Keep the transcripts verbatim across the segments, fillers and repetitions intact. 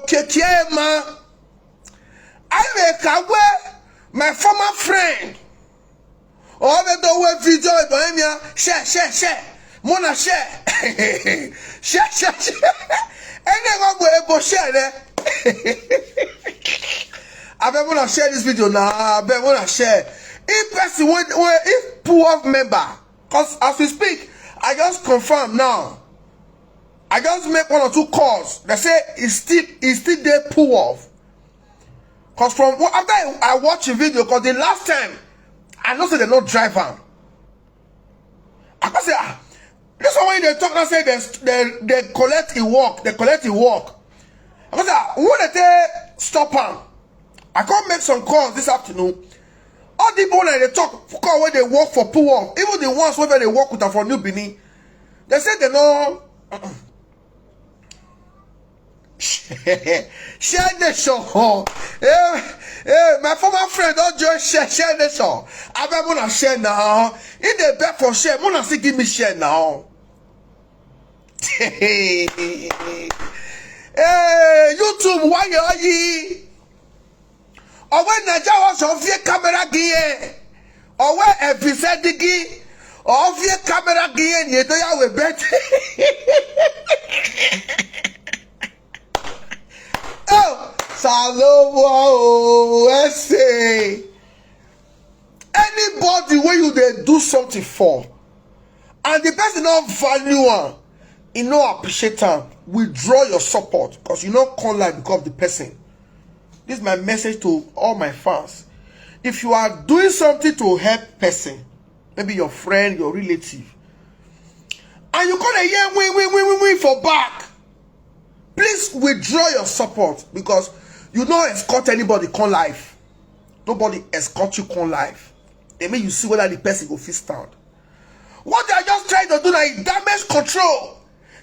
Kekiema. I make a way, my former friend. All the way video, Bohemia, share, share, share. Mona share. Share, share, share. Anyone go able share there. I bet wanna share this video now. I bet wanna share. If person when, when if poor member, because as we speak, I just confirm now. I just make one or two calls. They say it's still it's still there poor. Because from what after I, I watch a video, because the last time I know say they not drive am. I go say ah, this one when they talk now say they they they collect e work, they collect e work. I go say ah, who they take stop am? I can't make some calls this afternoon. All the people like they talk call where they work for poor, even the ones where they work with am for New Benin. They say they no share nation. Hey, hey, my former friend don't join share share nation. I bet wanna share now. If they bet for share, wanna still give me share now. Hey, YouTube, why are you? Ọwọ́ Naija wọ́n sọ fíẹ́ kámẹ́rà gíyẹ. Ọwọ́ ẹ̀fíṣẹ́ dígí. Ọ̀fíẹ́ kámẹ́rà gíyẹ ni ètò yàwó bẹ́ẹ̀. Oh, Salomo, oh, ẹsẹ̀. Anybody wey you dey do something for, and the person no value am, e no appreciate am, withdraw your support because you no come live because of the person. This is my message to all my fans. If you are doing something to help person, maybe your friend, your relative, and you come dey hear win win win win win for back, please withdraw your support because you no escort anybody come live. Nobody escort you come live. They make you see whether the person go fit stand. What they are just trying to do now is damage control.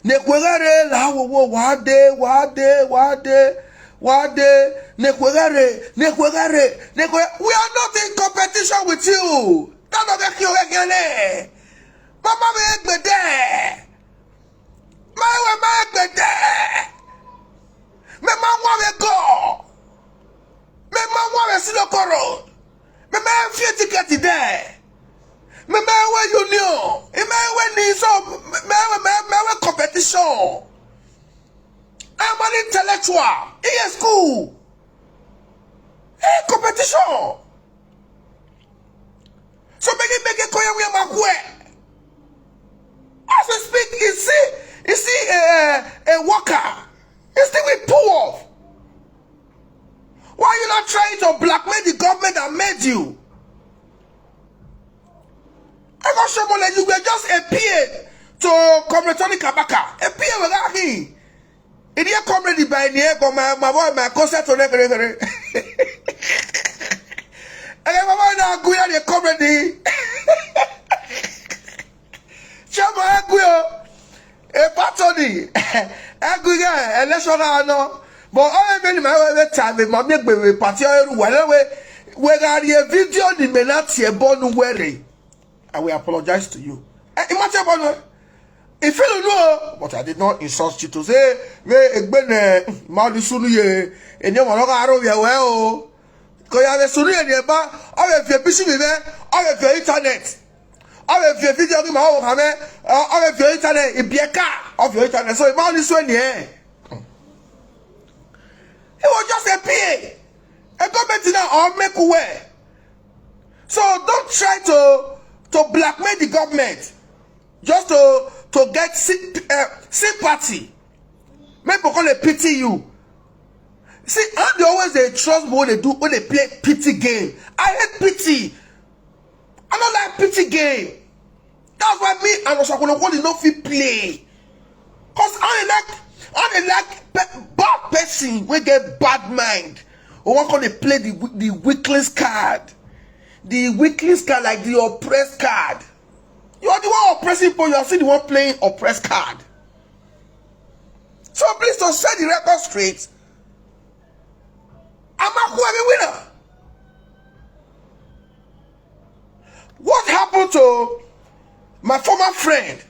Nekwegare la wo wo wade wade wade wade nekwegare nekwegare nekwe. We are not in competition with you. That no get you again. Mama me egbede. My way my egbede. Me ma wa we go. Me ma wa we Siloko Road. Me ma fi ticket there. Me ma we union. Me ma we ni so me me me me we competition. I'm an intellectual. He is school. Hey, competition. So make it make it koya we ma kwe. As we speak, you see, you see a, a worker. He still will pull off. Why you not trying to blackmail the government that made you? I got someone that you were just a P A to Comrade Tony Kabaka. A P A without me. It here comrade by the air, my, my boy, my concert on every. And my boy now, Guya, the comrade. Chama Guya. A patoni. Aguya, election, no. But all I mean, my way, time, my make we party, whatever. We got a video, the menati, a bonu, worry. I will apologize to you. Eh, imagine about if you don't know, but I did not insult you to say, we egbene, ma di sunu ye, enye mo loga aro ye we o. Ko ya we sunu ye ni e ba, o we fi bisi mi be, o we fi internet. O we fi video ni ma o ha me, o we fi internet, ibieka, o fi internet. So ma di sunu ye. He was just a P A. A government now all make way. So don't try to to blackmail the government just to to get sym- uh, sympathy. Make people come dey pity you. See, I dey always dey trust people wey dey do wey dey play pity game. I hate pity. I no like pity game. That's why me and Osakwolokwo dey no fit play. Cause I dey like I dey like pe- bad person wey get bad mind. Or wan come dey play the wi- the weaklings card, the weaklings card like the oppressed card. You are the one oppressing people. You are still the one playing oppressed card. So please to set the record straight. Amaku a winner. What happened to my former friend?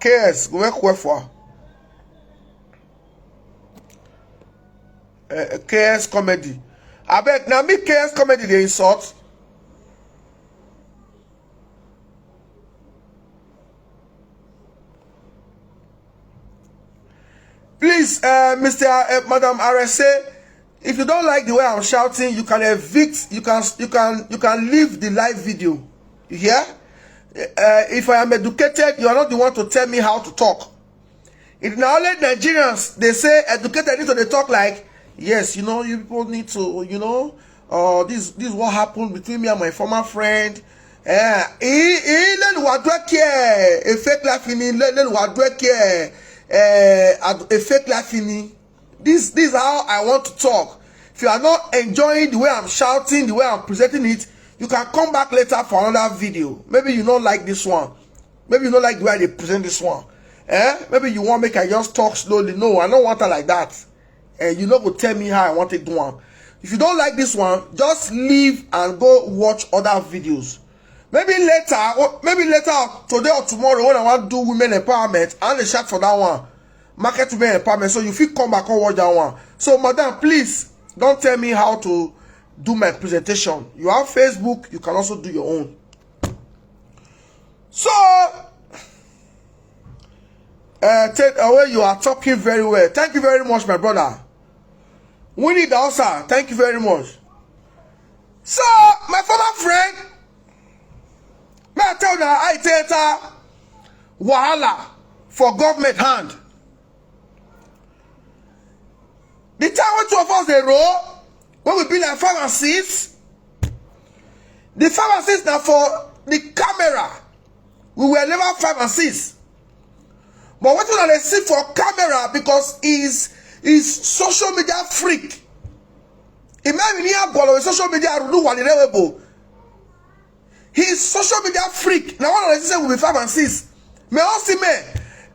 K S, go work well for. Uh, K S comedy. I beg, now me K S comedy they insult. Please, uh, Mister Uh, Madam R S A, if you don't like the way I'm shouting, you can evict, you can you can you can leave the live video. You hear? Uh, if I am educated, you are not the one to tell me how to talk. It now let Nigerians they say educated need to they talk like, yes, you know, you people need to, you know, uh, this this is what happened between me and my former friend. Eh, he he let what do I care? A fake life in he let what do I care? Eh, a fake life in he. This this is how I want to talk. If you are not enjoying the way I'm shouting, the way I'm presenting it, you can come back later for another video. Maybe you don't like this one. Maybe you don't like the way I present this one. Eh? Maybe you want make I just talk slowly. No, I don't want her like that. Eh, you no go tell me how I want it do am. If you don't like this one, just leave and go watch other videos. Maybe later, or maybe later today or tomorrow when I want do women empowerment, I dey shout for that one. Market women empowerment. So you fit come back and watch that one. So madam, please don't tell me how to do my presentation. You have Facebook, you can also do your own. So, uh, take away, you are talking very well. Thank you very much, my brother. Winnie Dausa, thank you very much. So, my former friend, may I tell you, I take a wahala for government hand. The time when two of us they roll, when we be like five and six, the five and six now for the camera. We were never five and six. But what you they see for camera because he's he's social media freak. Imagine here bolo social media rule one irrevocable. He's social media freak. Now one of the say will be five and six. Me also me.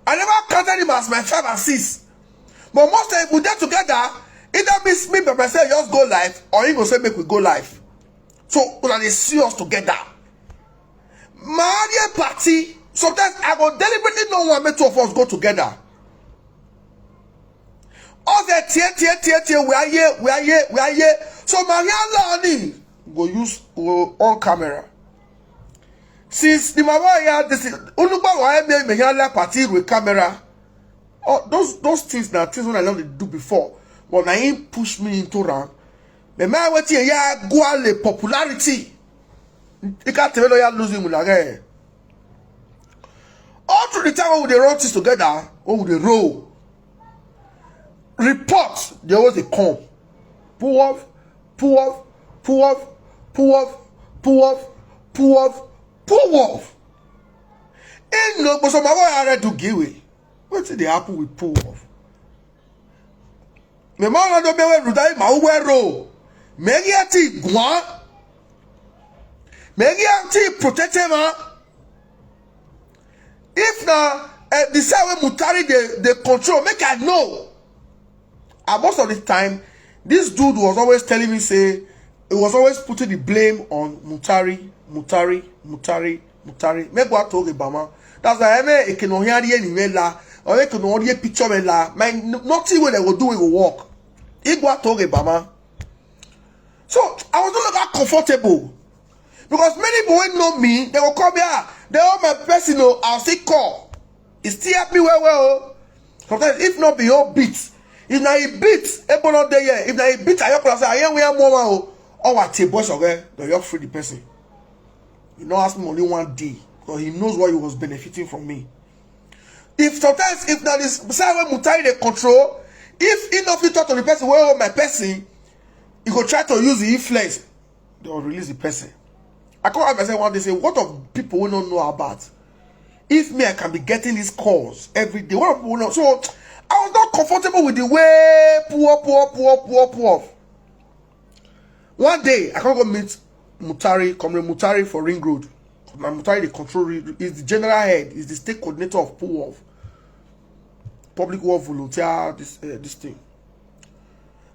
I never counted him as my five and six. But most of if we dey together, either miss me by myself just go live or he go say make we go live. So una dey see us together. My party, sometimes I go deliberately no one make two of us go together. All the tie tie tie tie we are here, we are here, we are here. So my here learning go use go on camera. Since the mama here this is Unugba wa me me here la party with camera. Oh, those those things na things wey I don dey do before, but na him push me into am. The man wetin ya gwale popularity. He can't tell you losing with again. All through the time when we dey run things together, when we dey roll, report they always dey come. Pull off, pull off, pull off, pull off, pull off, pull off, pull off. Ain't no but some of our do give way. Wetin dey happen with pull off? Me ma no do me we rudai ma uwe ro. Me gi ati gwan. Me gi ati protect ma. If na eh, the side wey Mutari dey dey control, make I know. And most of the time, this dude was always telling me say he was always putting the blame on Mutari, Mutari, Mutari, Mutari. Make what told Obama. That's why I mean, it can only hear any la or it can only picture me la. My nothing wey they go do it go work. It what told Obama. So I was not that comfortable because many people wey know me, they go come here. They all my personal. I'll say call. It still help me well well. Sometimes if not be your beat, if na e beat, ebo no dey here. If na e beat, I say I hear we are more. Oh, what a boss okay? No, you free the person. You know, ask me only one day because he knows what he was benefiting from me. If sometimes if na this side wey Mutai dey control, if he no fit talk to the person wey hold my person, he go try to use the influence. They will release the person. I come ask myself one day, say, what of people we don't know about? If me, I can be getting these calls every day. What of people we know? So I was not comfortable with the way poor, poor, poor, poor, poor. One day, I can't go meet Mutari, Comrade Mutari for Ring Road. Comrade Mutari, the control is the general head, is the state coordinator of Poor Wolf, public work volunteer, this uh, this thing.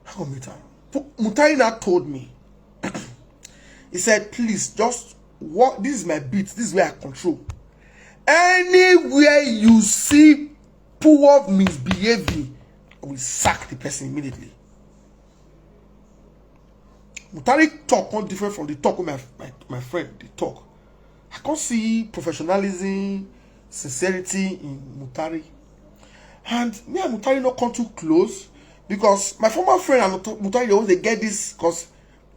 I go meet her. Mutari now told me. He said, please, just what this is my beat, this is where I control. Anywhere you see poor misbehaving, we sack the person immediately. Mutari talk come different from the talk wey my, my, my friend dey talk. I come see professionalism, sincerity in Mutari. And me and Mutari no come too close because my former friend and Mutari dey always dey get this, because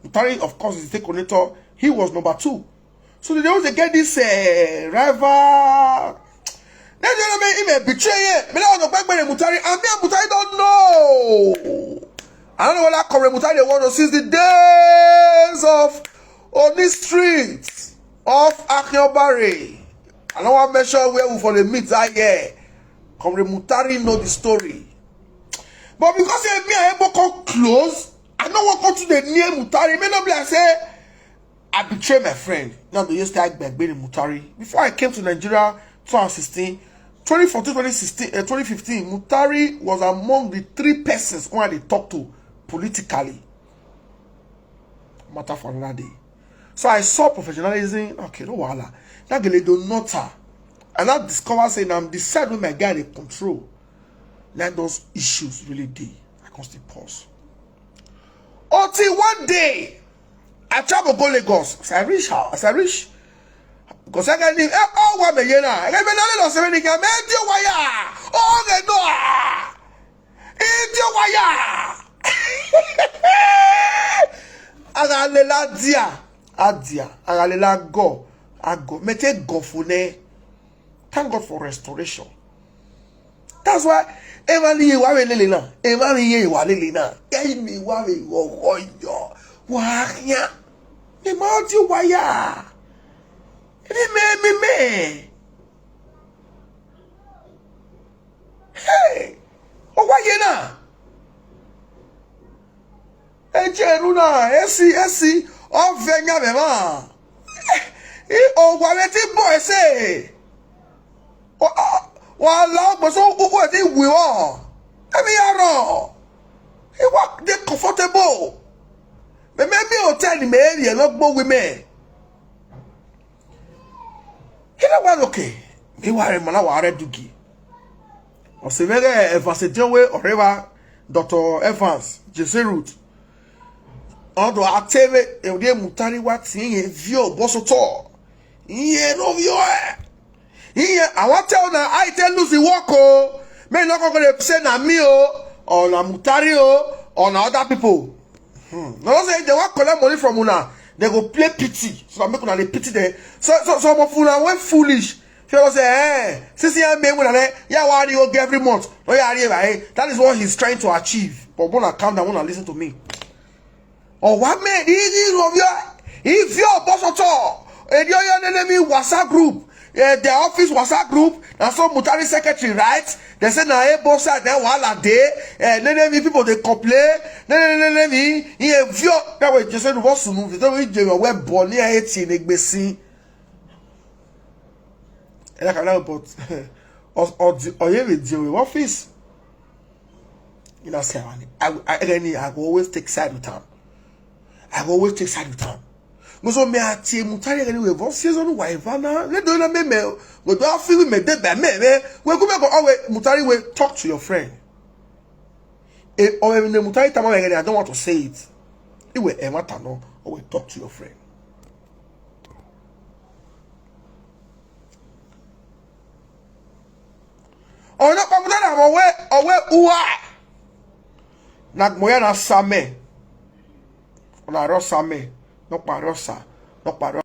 Mutari, of course, is the coordinator. He was number two. So they always dey get this uh, rival. Then the other man, him eh, betray him. Me like, "Oh, no, Mutari," and me and Mutari don't know. I don't know what that Comrade Mutari dey want to since the days of Oni Street, off Akinobare. I don't want to mention where we for the meet that year. Comrade Mutari know the story. But because eh, me and him come close, I no wan come to the near Mutari. May not be I say I betray my friend. Now they used to act by Benny Mutari. Before I came to Nigeria, twenty sixteen, twenty fourteen, twenty sixteen, uh, twenty fifteen, Mutari was among the three persons who I dey talk to politically. Matter for another day. So I saw professionalism. Okay, no wahala. That girl do not her. And I discover say now the side wey my guy dey control. Now those issues really dey. I come still pause. Until one day, I travel go Lagos. As I reach house, as I reach, because I can leave. Eh, oh, what me yena? I can be not lost when you can make you wire. Oh, okay, no. Into wire. Agalela dia. Adia. Agalela go. Ago. Mete go for ne. Thank God for restoration. That's why Emma ni wa we lele na. Emma ni ye wa lele na. Ke mi wa we wo wo yo. Wa ya. Me ma ti wa ya. Ni me me me. Hey. O wa ye na. Ejeru na. Esi esi. O ve nya me ma. I o wa we ti bo ese. Wàhálà ọgbọ̀nsán owó ẹ̀ ti wì wọ́n. Ẹ̀mí yà rọ̀. Ìwà dé comfortable. Mẹ̀mẹ́ mi ò tẹ́ ni mẹ́rin ẹ̀ lọ́gbọ́n wí mẹ́. Kí ló wà lókè? Mi wà rẹ̀ mọ̀ náà wà rẹ̀ dùgì. Ọ̀sẹ̀ mẹ́rẹ̀ Evans Edewe ọ̀rẹ́ wa, Doctor Evans Jeserut. Ọ̀dọ̀ àtẹ̀wé ẹ̀wọ̀n Mutari wa ti yẹn vi ò bọ́ sọ́tọ̀. Ìyẹn ló fi ọ́ ẹ̀. Ìyẹn, I wan tell una how e take lose the work o. Make you no come go dey say na me o, or na Mutari o, or na other people. Hmm. No, no say if they wan collect money from una, they go play pity. So make una dey pity them. So, so some of una wey foolish. If you say, eh, C C M A una, eh, yeah, why do you go every month? No, yeah, eh. That is what he's trying to achieve. But una calm down, una listen to me. Ọ̀wá mẹ́rin ní ìrọ̀bíọ́ ìfí ọ̀bọ́sọ̀tọ̀ èdè ọ̀yọ́ nẹ́nẹ́mí WhatsApp group, eh, their office WhatsApp group. Na so Mutari secretary, right? They say na ebo side na wahala dey. Eh, nẹ́nẹ́mí people dey complain. Nẹ́nẹ́mí ìyẹn fíọ́. That way, Jesse, wọ́n sùn nù. They don't reach your web bọ̀ ní ẹ̀ tí ì gbé sí. Ẹ dákàá náà, but ọ̀yẹ́ rẹ̀ di ọ̀rẹ́ office. You know, say, I, I, I, I go always take side with am. I go always take side with am. Mo sọ mi àti Mutari ẹni wẹ̀ fọ́ season wà ìfá náà. Lẹ́dọ̀ iná mẹ́mẹ́, wẹ̀ tó á fi wí mẹ́dẹ́ bẹ̀ mẹ́mẹ́. Wẹ̀ kú mẹ́kọ̀ọ́ ọ̀wẹ̀ Mutari wẹ̀ talk to your friend. E, ọ̀wẹ̀ mi ni Mutari tamọ́ ẹ̀rẹ́ ni, I don't want to say it. Ìwẹ̀ ẹ̀ má tà náà, ọ̀wẹ̀ talk to your friend. Ọ̀nà pàmùtà náà mọ̀ wẹ́ ọ̀wẹ́ uwa. Na gbọ̀nyẹ́ na sàmẹ́. Ọ̀nà àrọ̀ sàmẹ́. Nọ̀pà àrọ̀ sà. Nọ̀pà àrọ̀.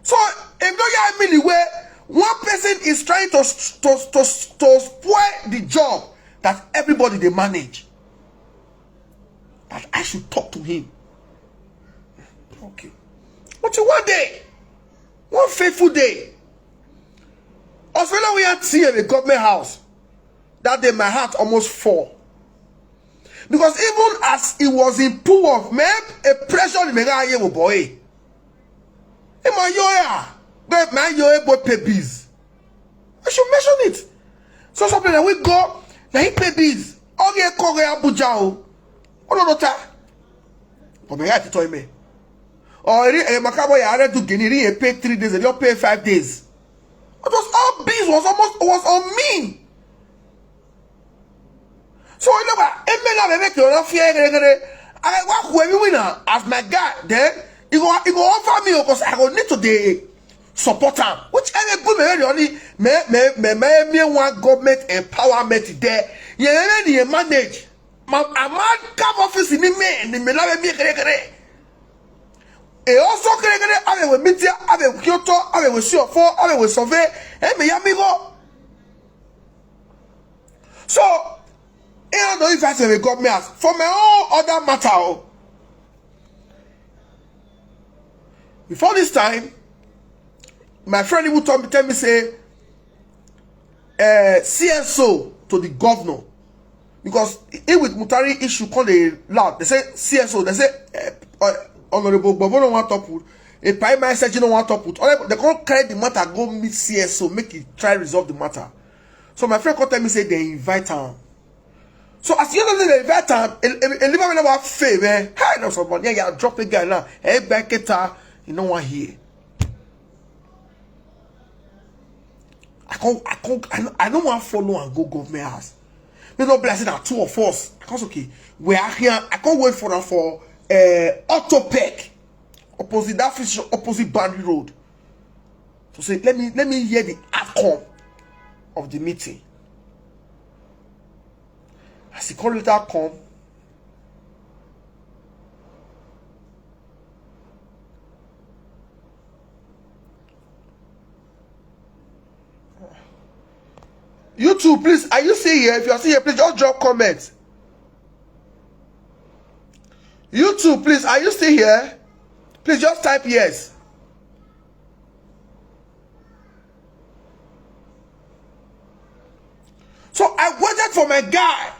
So, if no hear me the way, one person is trying to, to, to, to spoil the job that everybody dey manage. That I should talk to him. Okay. But one day, one faithful day, Australia we had tea at the government house. That day, my heart almost fall. Because even as he was in pool of men, a pressure in Mega Ayewo boy. Hey, my yoya, but my yoya boy pay bills. I should mention it. So something that we go, now he pay bills. Okay, Korea Abuja. Oh, no, no, ta. But my heart told me. Or eri, eh, Makabo ya are do gini, eri e pay three days, e don pay five days. It was all beans was almost was on me. So you know what? Eme na bebe ke ora fear gere gere. I wa ku emi winner as my guy. Then you go you go offer me because I go need to dey support am. Which any good me really me me me me me one government empowerment there. Ye me ni manage. Ma a man come office ni me ni me na me kere kere. E also kere kere ave we media, ave we kyoto, ave we show for, ave we survey. E me ya mi go. So, I don't know if I say we government house. For my own other matter, oh. Before this time, my friend even told me, tell me say, uh, C S O to the governor, because he with Mutari issue call the loud. They say C S O. They say uh, uh, Honorable Bobo no want talk with. A prime minister no want talk with. All they can't carry the matter go meet C S O, make it try resolve the matter. So my friend come tell me say they invite am. So as you know they invite am, a liver never fail, man. Hey, no somebody yeah, yeah, drop a guy now. Hey, back it up. You know what here? I can't, I can't, I, I don't want to follow and go government house. You know, blessing are two of us. I can't okay. We are here. I can't wait for for uh, Autopec opposite that fish opposite Boundary Road. So say, let me let me hear the outcome of the meeting. As the call later come, you too, please. Are you still here? If you are still here, please just drop comments. You too, please. Are you still here? Please just type yes. So I waited for my guy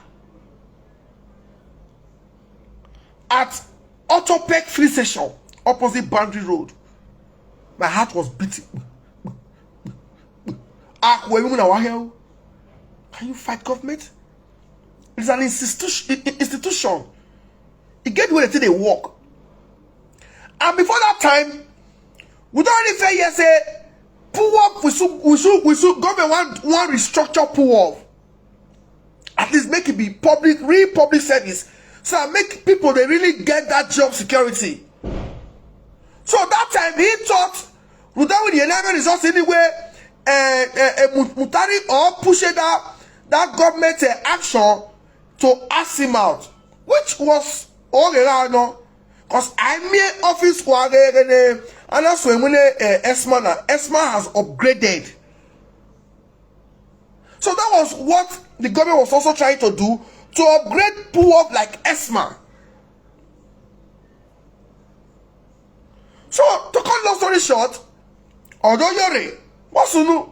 at Autopec Free Station, opposite Boundary Road. My heart was beating. Akwe, you know, can you fight government? It's an institution. Institution. It get where they work. And before that time, we don't really say yes, say pull up, we should, we should, we should government one one restructure pull up. At least make it be public, real public service. So I make people they really get that job security. So that time he thought without the eleven results anyway, uh, uh, uh, Mutari or push it that that government uh, action to ask him out, which was all around. Because I mean office and that's when uh, Esma now. Esma has upgraded. So that was what the government was also trying to do to upgrade poor like Esma. So to cut long story short, Odoyore, Mosunu,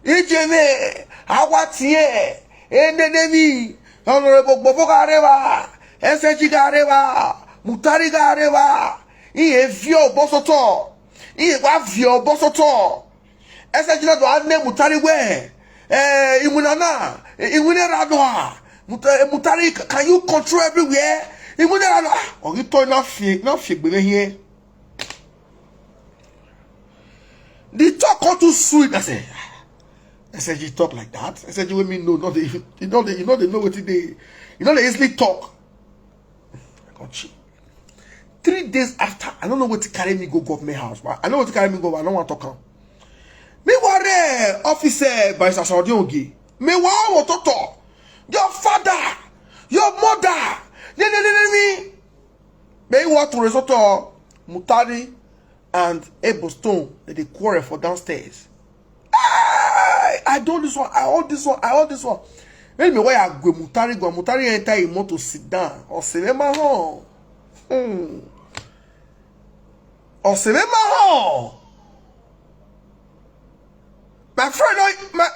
Ijeme, Awatie, Enenemi, Honorable Bobo Gareva, S G Gareva, Mutari Gareva, Iye Vio Bosoto, Iye Vio Bosoto, S G Gareva, Mutari We, eh, Imunana, Imunera Noa, Mutari, can you control everywhere? Imunera Noa, or you told enough fear, enough fear, here. The talk come too sweet. I say, I said, you talk like that. I said, you with me? No, not they, you know they, you know they know what they, you know they easily talk. I got you. Three days after, I don't know what to carry me go government house. But I know what to carry me go. But I don't want to come. Me worry officer by Saudi Ogi. Me wa wo toto. Your father, your mother. Ne ne ne ne me. Me wa to resort to Mutari and Ebo Stone that they quarrel for downstairs. I, I do this one, I hold this one, I hold this one. When me why I go Mutari go Mutari enter him motor sit down or cinema hall. Hmm. Or cinema hall. My friend, no, my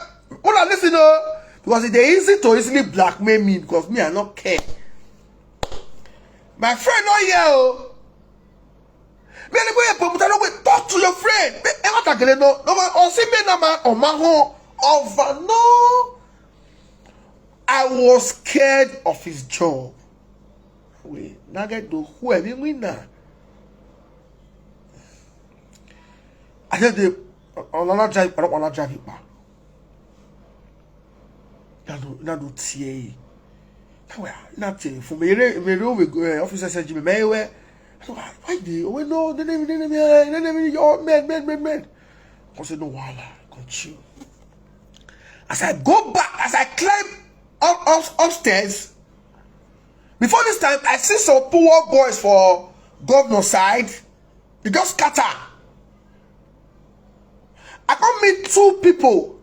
when I listen, no, because it is easy to easily blackmail me because me I not care. My friend, no, yeah, oh. Me ni boy put I don't talk to your friend. Me ever tagele no no man on see me na man on my home over no. I was scared of his job. We now get to who I mean now. Then they, another drive, another drive it back. Now do, now do T A. Now where? Now T A. For me, me, me, we go, eh, officer said, "Jimmy, me, where?" I don't, "Why they? Oh, no, they never, they never, they never, your men, men, men, men." I say, "No, wala, continue." As I go back, as I climb up, up, upstairs, before this time, I see some poor boys for governor side. They just scatter. I come meet two people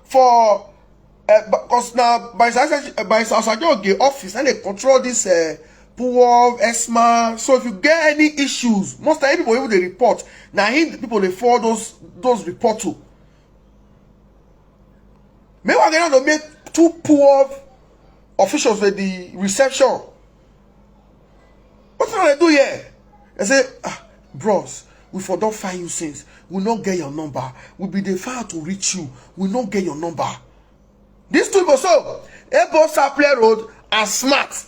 for, uh, because now by Sasajoge office, and they control this, uh, poor ESMA. So if you get any issues, most of the people, even they report. Now, him, the people they forward those, those report to. Meanwhile, they don't make two poor officials with the reception. What do they do here? They say, "Ah, bros, we for don't find you since. We not get your number. We be the fire to reach you. We not get your number." These two people, so, Ebo Sapler Road and Smart.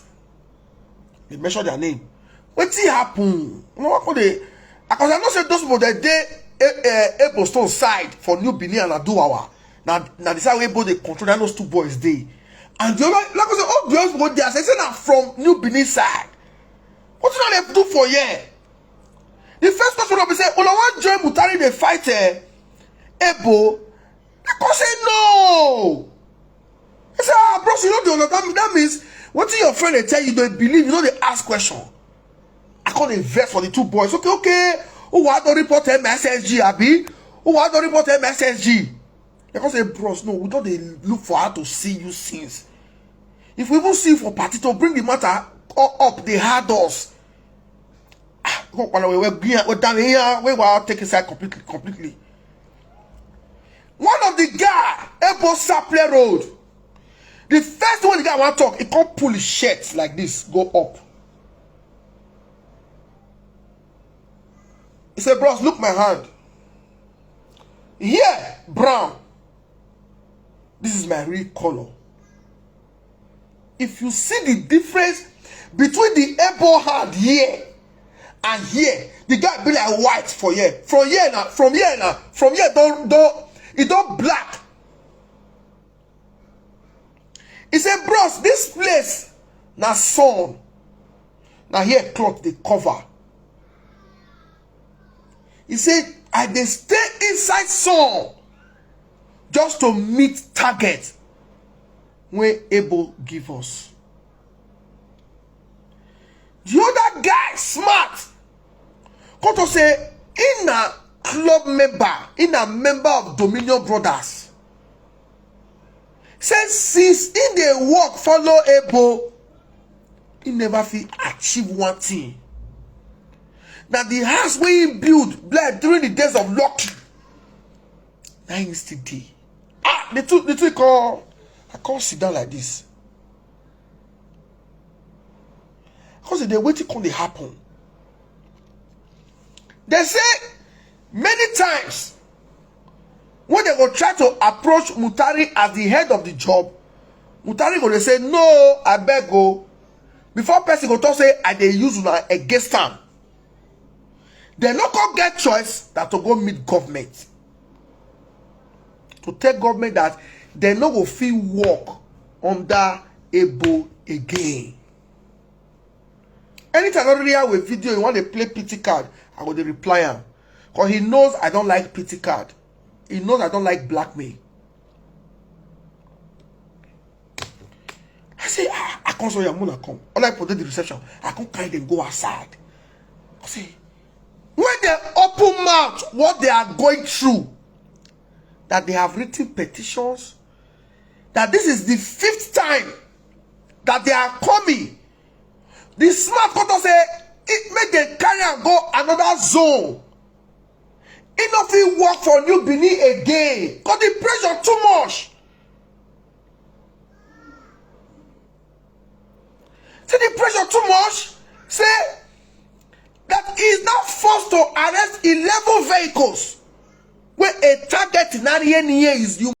They mention their name. Wetin happen? No, what could they? Because I know say those people that they, eh, eh, Ebo Stone side for New Benin and Aduwawa. Now, now this how Ebo they control that those two boys dey. And the other, like I say, all the others go there. Say, say na from New Benin side. What do they do for here? The first question will be say, "Una wan join Mutari dey fight, eh, Ebo?" They come say, "No." He say, "Ah, bros, you know the other, that, that means what your friend they tell you, they believe, you know they ask question." I call the verse for the two boys. "Okay, okay. Who want to report M S S G, Abi? Who want to report M S S G?" They come say, "Bros, no, we don't dey look for how to see you since. If we even see you for party to bring the matter u-, up, they hard us." Ah, go, we, we, we, we down here, we were taken side completely, completely. One of the guy, Ebo Sapler Road, the first one the guy want talk, he come pull his shirt like this, go up. He said, "Bros, look my hand. Here, brown. This is my real color. If you see the difference between the Ebo hand here and here, the guy be like white for here. From here now, from here now, from here don't, don't, it don't black." He said, "Bros, this place na sun. Now here cloth they cover." He said, "I dey stay inside sun just to meet target when Ebo give us." The other guy, Smart, come to say, in a club member, in a member of Dominion Brothers. Say since he dey work follow Ebo, he never fit achieve one thing. Now the house wey he build, like, during the days of Lucky, now he still dey. Ah, the two, the two call, I can't sit down like this. Because they waiting, can they happen? They say many times when they go try to approach Mutari as the head of the job, Mutari go dey say, "No, I beg go." Before person go talk say, "I dey use una against am." They no come get choice that to go meet government. To tell government that they no go fit work under Ebo again. Anytime I don't have a video, you want to play pity card, I go dey reply am. Because he knows I don't like pity card. He knows I don't like blackmail. I say, "Ah, I come so Yamuna come. All I put the reception. I come carry them go outside." I say, when they open mouth, what they are going through, that they have written petitions, that this is the fifth time that they are coming. The Smart come to say, it make them carry and go another zone. He no fit work for New Benin again. Because the pressure too much. Say the pressure too much. Say that he is now forced to arrest eleven vehicles where a target in area is human.